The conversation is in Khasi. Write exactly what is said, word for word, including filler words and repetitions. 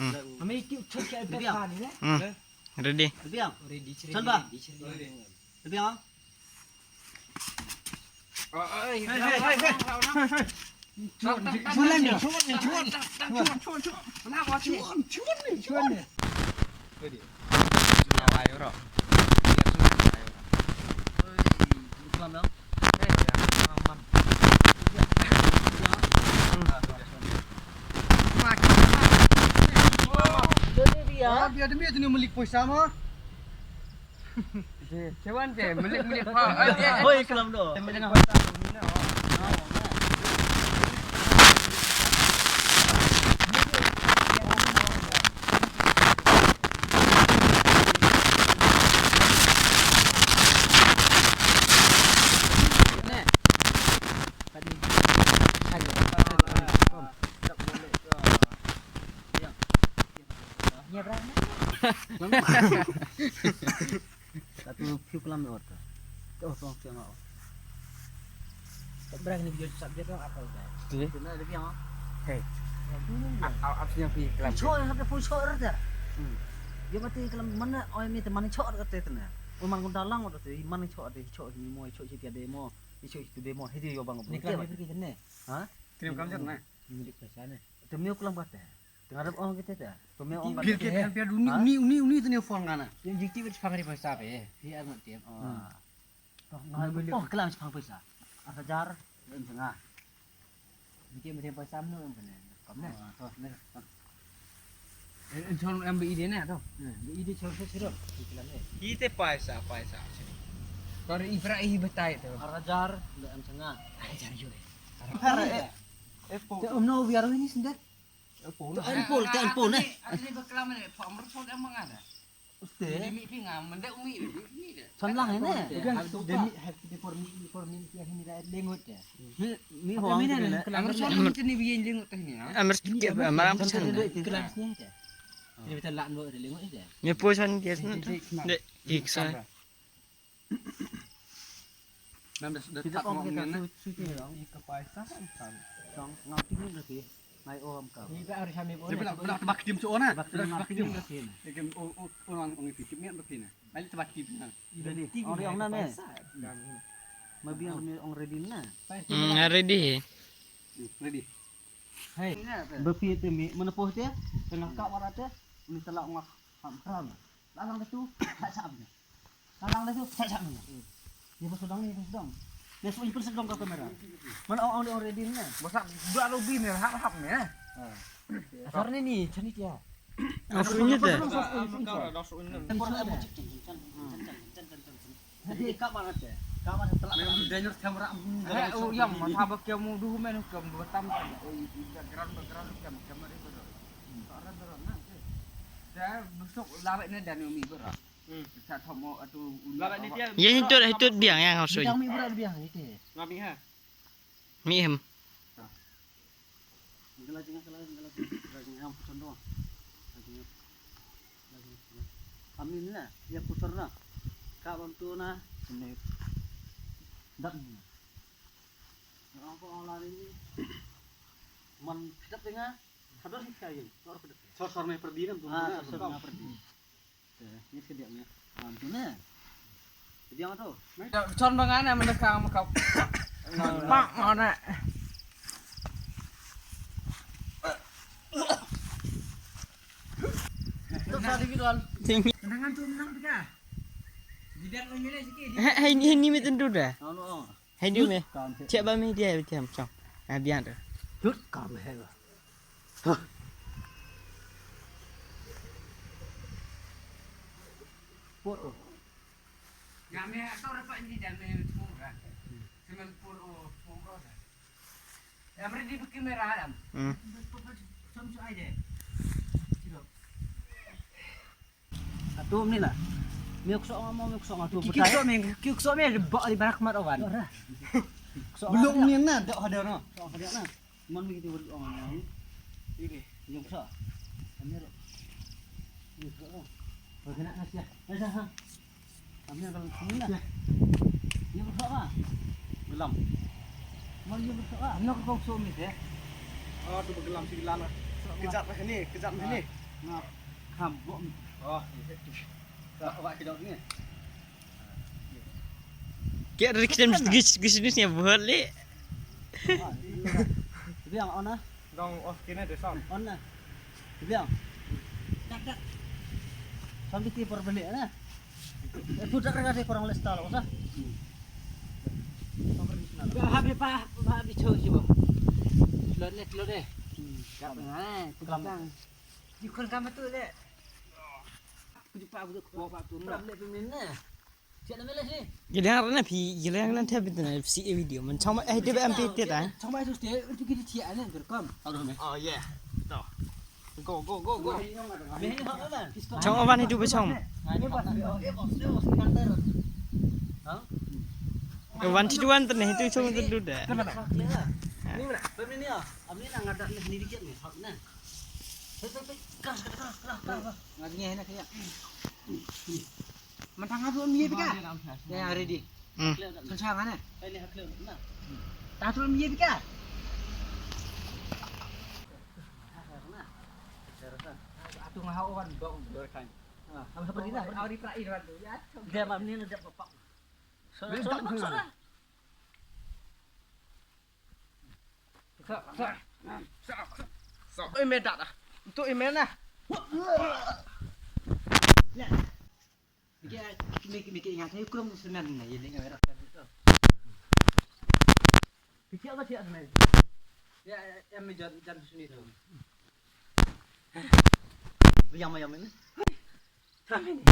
Hmm. Ready. Ready. Ready. Biar demi tu ni malik poisa mah. Cuan je, melik-melik. Hoi, kelam doh. Satu view kelam ot. Oh, tong siang oh. Berang ni video subjek tu apa dah? Kena ada yang. Hey. Apa sih yang pergi kelam? Cho yang ada pun cho ada. Hmm. Dia mati kelam mana? Oh, ini teman cho ada tu na. Oh, mang dalang ada tu. Mana cho ada cho ni mo, cho si tiada mo. Ni cho itu demo. Hei, dia bang. Ni kelam ni pergi sana. Ha? Kelam kelam sana. Ni di sana. Temi kelam kata. Tengah ada orang kita tu. Temi orang kata. Pil ke pil pil uni uni uni tu ni phone ngana. Yang jikti bet sepang ribu sab eh. Dia amat tiap. Oh. Nah, oh, kelam sepang pisa. Arhajar, em sanga. Mungkin macam pisa menu em kena. Kam na. Oh, tu, na. Eh, chon em be ide na tu. Nah, be ide chon tu sirap. Di kelam eh. Ite pisa, pisa. Kalau ibra i betai tu. Arhajar, em sanga. Arhajar yo. Arhajar eh. Eh, po. Te umno biar ini sendet. Te an pol, te an pol, eh. Ate ni ba klam ne, pha amr pol da manga da. Uste. Demi phi ngam, mende umi, umi da. San lang ne. Demi, demi por mi, por mi, ya hini da lengot ya. Mi ho ang ne. Amr pol ni tini bi lengot ta hini. Amr ke amar am san. Klam sini ya. Ni beta lan bo lengot ya. Mi po san ke. De iksa. Nam da da tak ngam ngen na. Suci dong. Ika paisa kan kan. Dong ngam tingin lagi. Ngai om ka. Ni ba ari sami bo. Ni ba ba ba kim so na. Ba kim ngam tingin lagi. Ikin o o o nang ong iti kim ba kina. Mai ta ba kim na. Ready. Ong ri ong na me. Ma biang me ong ready na. Hmm, ready. Hmm, ready. Hai. Ba pi te me mana poh te. Tengah ka wara te. Ni tala ong ham kram. Lalang da tu, sa sa bnya. Lalang da tu, sa sa bnya. Ni ba sudang, ni ba sudang. Ni so in sudang ka kamera. Mana ong ong ready na. Masa dua lo bi ni hap hap ni. Asar ni ni, chani dia. Ang sunyi te. Hadi ka mana te? Ka mana te? Telah. Memang dangerous kamera. Eh, oh, yang mana ba kamu duh men kamu batam. Oh, background, background kam kamera itu. Dah besok lawak ni dan umi berat. Hmm. Sa thomo atu ulu. Lawak ni dia. Ya, hitut, hitut biang yang harus. Biang mi berat biang itu. Ngami ha. Mi hem. Gala jinga, gala, gala jinga, gala jinga, yang puson doang. Gala jinga. Gala jinga. Amin na, ya puson na. Ka bam tu na, sini. Dak ni. Yang apa orang lari ni? Man, kita tengah, kadang kita yang, orang kita. Sor, sor, ni perdi na, ah, sor, sor, ni perdi. Ni ka diak ni. Ah, tu ne. Diak tu. Chon ba ngan ne, mendekang makau. Pak mana? Tu sa di bidon. Tenang tu, tenang tu ka. Di dak lo mele sikit. Hai, hai ni, ni meten tu dah. Anu, oh. Hai ni me. Cek ba me dia macam chong. Ah, biang tu. Tut kam he. Hah. Por oh. Nga me ato ra pa ni da me thung ra. Semen por oh thung ra. Am ready ba kamera am. Hmm. Som su ai de. Silo. Ato ni na. Me kso ngam, me kso ngam ato. Ki kso me, ki kso me ba di barak mat awan. Kso belum ni na dak ada na. Kso ada na. Man mi kita beri orang yang ini yang besar. Kami ada. Ini besar. Bagaimana nasi ya? Eh, sah, sah. Kami ada kalau sini lah. Yang besar apa? Gelam. Man yang besar apa? Mana kau suami ya? Oh, tu bergelam si gelam. Kejap lah ini, kejap lah ini. Nga kham bok. Oh, iya. Ka wa ki dok ni. Kya ri kdem gis gis ni snya buat le. Biang on na. Dong off kine de son. On na. Biang. Tak tak. Sampai ti por beli na. Eh, tu tak rega de porong le stal osa. Ba ha bi pa ha bi cho chi ba. Lo ne lo de. Ka ngai. Kelam. Ju khun kam tu le. Ku ju pa ku ju khun pa tu. Ram le pemene. Siap na mele sini. Gidang rana phi gidang lan thep itu na si video man chong ma eh dia ampi tet ah. Chong ma itu sini untuk kita siap ni berkom. Oh yeah. To. Go go go go. Meh ni hok na. Chong awan itu ba chong. Ni bos ni bos ni bos ni kantor. Ha? Wan ti wan tene itu chong tu da. Ni mana? Ni mana? Pemene ni ah. Amni na ngadak ni ni dikit ni hok na. Hei hei hei. Keras keras keras keras. Ngadnya enak ya. Mentang aku ambil pika. Ya ready. Hmm. Kencang mana? Ini hakle na. Tatul ambil pika. Atu ngah awan dong. Dorkan. Ah, apa apa ni lah. Awak di perai wan tu ya. Dia mam ni nak dapat pak. Sorang sorang sorang. Sok, sok. Sok. Sok. Oi, medat ah. Untuk email nah. Ya. Mikir, mikir, mikir ingat saya kurang senang nah, ya, dengan merah kan itu. Kecil apa siap sebenarnya? Ya, yang mejan dan sini tu. Yang yang ini. Kami ni.